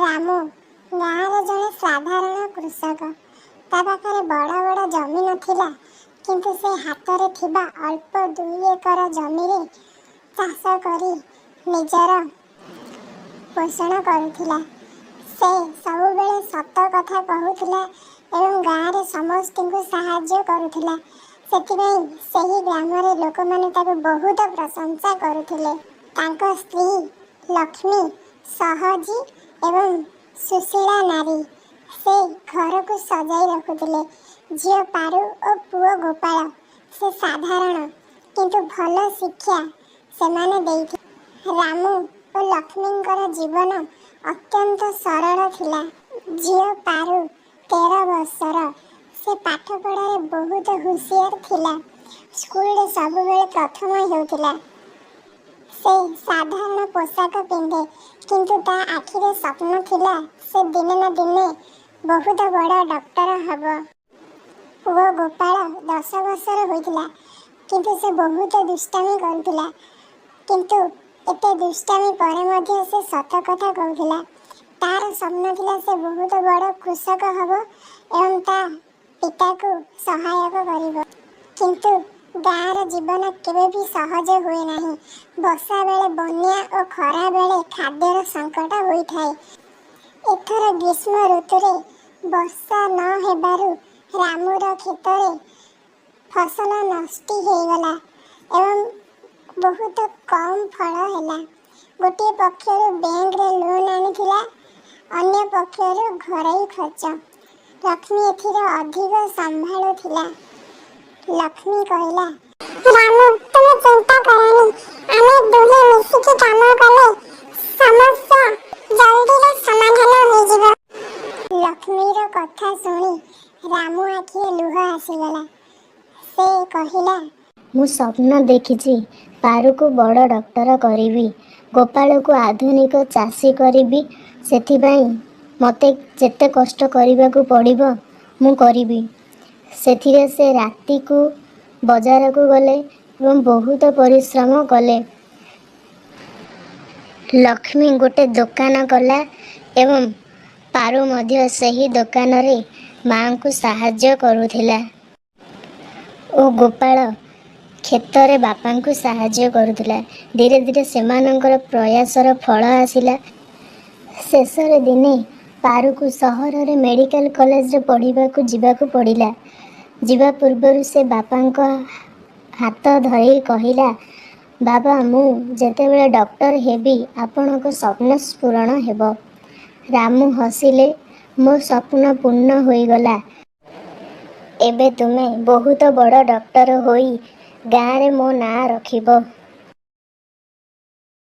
ରାମୁ ଗାଁର ଜଣେ ସାଧାରଣ କୃଷକ। ତା ପାଖରେ ବଡ଼ ବଡ଼ ଜମି ନଥିଲା, କିନ୍ତୁ ସେ ହାତରେ ଥିବା ଅଳ୍ପ 2 ଏକର ଜମିରେ ଚାଷ କରି ନିଜର ପୋଷଣ କରୁଥିଲା। ସେ ସବୁବେଳେ ସତ କଥା କହୁଥିଲା ଏବଂ ଗାଁରେ ସମସ୍ତଙ୍କୁ ସାହାଯ୍ୟ କରୁଥିଲା। ସେଥିପାଇଁ ସେହି ଗ୍ରାମରେ ଲୋକମାନେ ତାକୁ ବହୁତ ପ୍ରଶଂସା କରୁଥିଲେ। ତାଙ୍କ ସ୍ତ୍ରୀ ଲକ୍ଷ୍ମୀ ସହଜୀ ଏବଂ ସୁଶୀଳା ନାରୀ। ସେ ଘରକୁ ସଜାଇ ରଖୁଥିଲେ। ଝିଅ ପାରୁ ଓ ପୁଅ ଗୋପାଳ ସେ ସାଧାରଣ କିନ୍ତୁ ଭଲ ଶିକ୍ଷା ସେମାନେ ଦେଇଥିଲେ। ରାମୁ ଓ ଲକ୍ଷ୍ମୀଙ୍କର ଜୀବନ ଅତ୍ୟନ୍ତ ସରଳ ଥିଲା। ଝିଅ ପାରୁ 13 ବର୍ଷର। ସେ ପାଠପଢ଼ାରେ ବହୁତ ହୁସିଆର ଥିଲା। ସ୍କୁଲରେ ସବୁବେଳେ ପ୍ରଥମ ହେଉଥିଲା। ସେ ସାଧାରଣ ପୋଷାକ ପିନ୍ଧେ, କିନ୍ତୁ ତା ଆଖିରେ ସ୍ୱପ୍ନ ଥିଲା, ସେ ଦିନେ ନା ଦିନେ ବହୁତ ବଡ଼ ଡକ୍ଟର ହେବ। ପୁଅ ଗୋପାଳ 10 ବର୍ଷର ହୋଇଥିଲା, କିନ୍ତୁ ସେ ବହୁତ ଦୁଷ୍ଟାମି କରୁଥିଲା। କିନ୍ତୁ ଏତେ ଦୁଷ୍ଟାମି ପରେ ମଧ୍ୟ ସେ ସତ କଥା କହୁଥିଲା। ତାର ସ୍ୱପ୍ନ ଥିଲା, ସେ ବହୁତ ବଡ଼ କୃଷକ ହେବ ଏବଂ ତା ପିତାକୁ ସହାୟକ କରିବ। କିନ୍ତୁ ଗାଁର ଜୀବନ କେବେ ବି ସହଜ ହୁଏ ନାହିଁ। ବର୍ଷା ବେଳେ ବନ୍ୟା ଓ ଖରା ବେଳେ ଖାଦ୍ୟର ସଙ୍କଟ ହୋଇଥାଏ। ଏଥର ଗ୍ରୀଷ୍ମ ଋତୁରେ ବର୍ଷା ନ ହେବାରୁ ରାମୁର କ୍ଷେତରେ ଫସଲ ନଷ୍ଟ ହୋଇଗଲା ଏବଂ ବହୁତ କମ୍ ଫଳ ହେଲା। ଗୋଟିଏ ପକ୍ଷରୁ ବ୍ୟାଙ୍କରେ ଲୋନ୍ ଆଣିଥିଲା, ଅନ୍ୟ ପକ୍ଷରୁ ଘରୋଇ ଖର୍ଚ୍ଚ। ଲକ୍ଷ୍ମୀ ଏଥିରେ ଅଧିକ ସମ୍ଭାଳୁଥିଲା। ଲକ୍ଷ୍ମୀ କହିଲା, "ରାମୁ, ତୁମେ ଚିନ୍ତା କରନି। ଆମେ ଦୁହେଁ ମିଶିକି କାମ କଲେ ସମସ୍ୟା ଜଲଦିରେ ସମାଧାନ ହୋଇଯିବ।" ଲକ୍ଷ୍ମୀର କଥା ଶୁଣି ରାମୁ ଆଖିରେ ଲୁହ ଆସିଗଲା। ସେ କହିଲା, ମୁଁ ସ୍ୱପ୍ନ ଦେଖିଛି, ପାରୁକୁ ବଡ଼ ଡକ୍ଟର କରିବି, ଗୋପାଳକୁ ଆଧୁନିକ ଚାଷୀ କରିବି। ସେଥିପାଇଁ ମୋତେ ଯେତେ କଷ୍ଟ କରିବାକୁ ପଡ଼ିବ, ମୁଁ କରିବି। ସେଥିରେ ସେ ରାତିକୁ ବଜାରକୁ ଗଲେ ଏବଂ ବହୁତ ପରିଶ୍ରମ କଲେ। ଲକ୍ଷ୍ମୀ ଗୋଟେ ଦୋକାନ କଲା ଏବଂ ପାରୁ ମଧ୍ୟ ସେହି ଦୋକାନରେ ମାଆଙ୍କୁ ସାହାଯ୍ୟ କରୁଥିଲା ଓ ଗୋପାଳ କ୍ଷେତରେ ବାପାଙ୍କୁ ସାହାଯ୍ୟ କରୁଥିଲା। ଧୀରେ ଧୀରେ ସେମାନଙ୍କର ପ୍ରୟାସର ଫଳ ଆସିଲା। ଶେଷରେ ଦିନେ ପାରୁକୁ ସହରରେ ମେଡ଼ିକାଲ କଲେଜରେ ପଢ଼ିବାକୁ ଯିବାକୁ ପଡ଼ିଲା। ଯିବା ପୂର୍ବରୁ ସେ ବାପାଙ୍କ ହାତ ଧରି କହିଲା, "ବାବା, ମୁଁ ଯେତେବେଳେ ଡକ୍ଟର ହେବି, ଆପଣଙ୍କ ସ୍ୱପ୍ନ ପୂରଣ ହେବ।" ରାମୁ ହସିଲେ, "ମୋ ସ୍ୱପ୍ନ ପୂର୍ଣ୍ଣ ହୋଇଗଲା। ଏବେ ତୁମେ ବହୁତ ବଡ଼ ଡକ୍ଟର ହୋଇ ଗାଁରେ ମୋ ନାଁ ରଖିବ।"